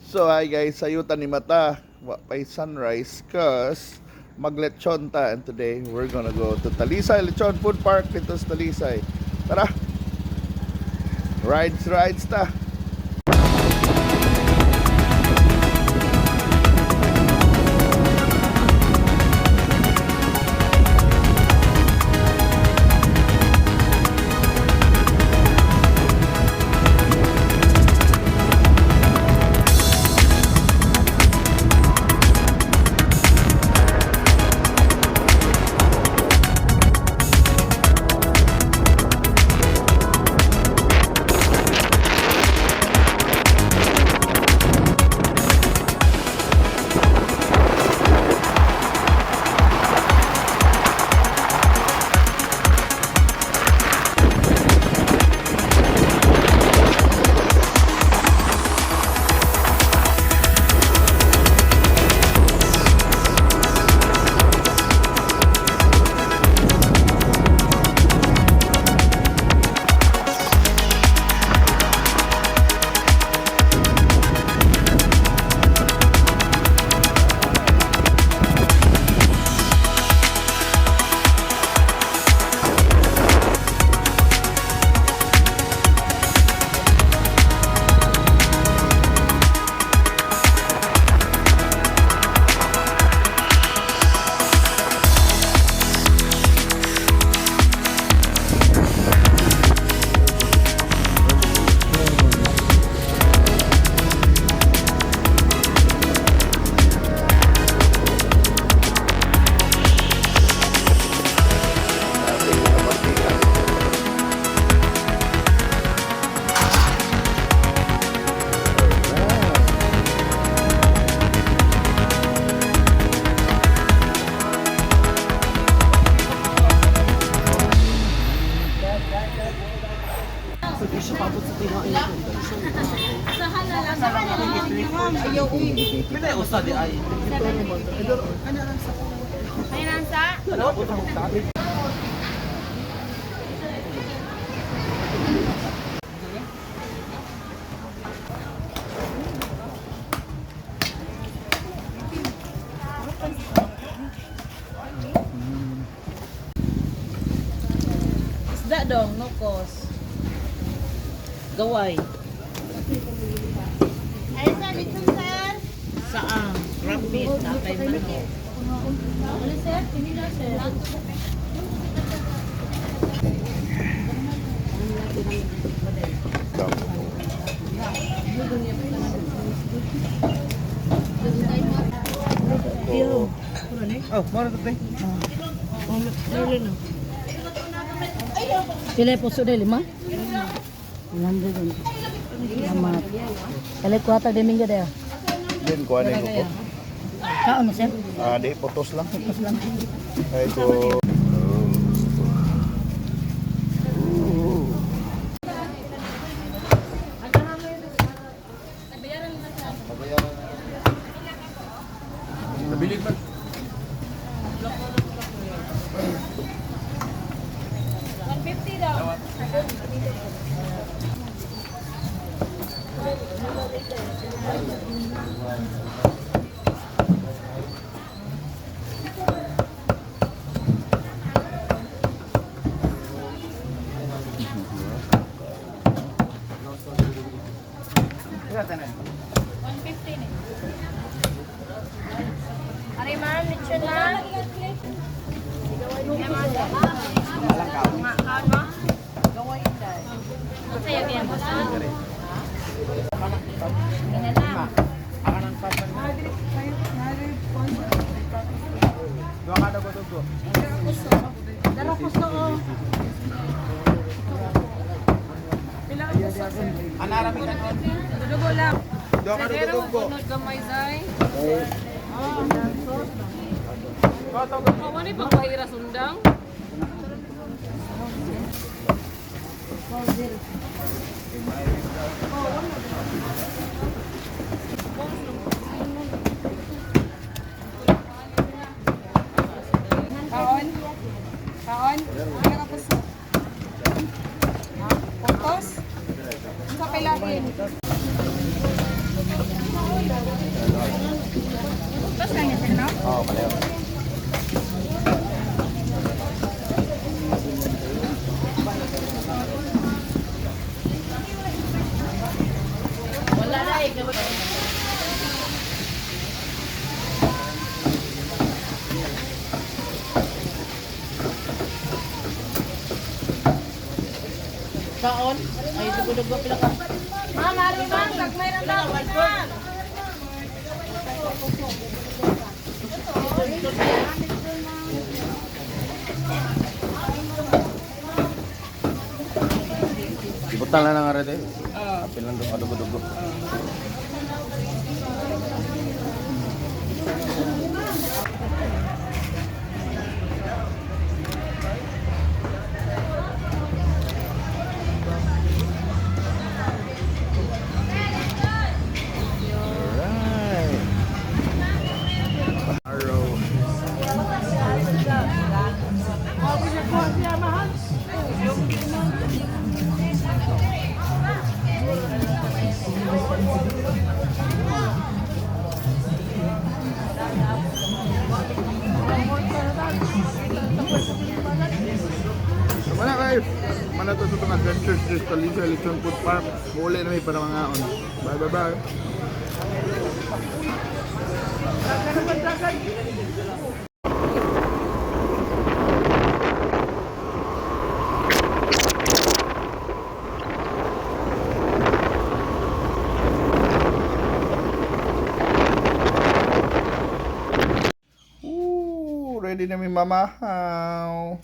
So hi guys, sayutan ni mata. Wa pay sunrise cause maglechon ta, and today we're gonna go to Talisay Lechon Food Park dito sa Talisay. Tara. Rides, rides ta. Isda dong, no cost. Gaway. Ay, sir, lechon, sir. Saan? Rabbit, tatay manok. Ano, sir? Pinila, sir. Oh, mara to tay. Pila yung puso dahil, lima? 100. Salamat. Kali kuwata din minggo dahil. Din kuha na ko. Kaon mo, sir? Ah, di potos lang. Putos lang. Ay ko. Nabilig man. 150 daw. Ari ma'am, lechon ma'am. Kaon mo? Sa'yo, kaya mo sa? Dugo lang. Pero bunod gamay zay. Oh, wala pang bahira sundang. Kaon? Kaon? Ano ka puso? Ha? Putos? Ano sa kailain? Kaon? Ay, dugo-dugo pila ka. Ma'am, ari ma'am, gagmay ra daw. Ma'am. Ibutan lang ng arete. Apil lang doon, dugo-dugo. Alright. Arrow. So, mana guys, mana to sa itong adventures dito sa Talisay Lechon Food Park. Muli na may para mga on. Bye bye bye. Ooh, ready na mi mamahaw.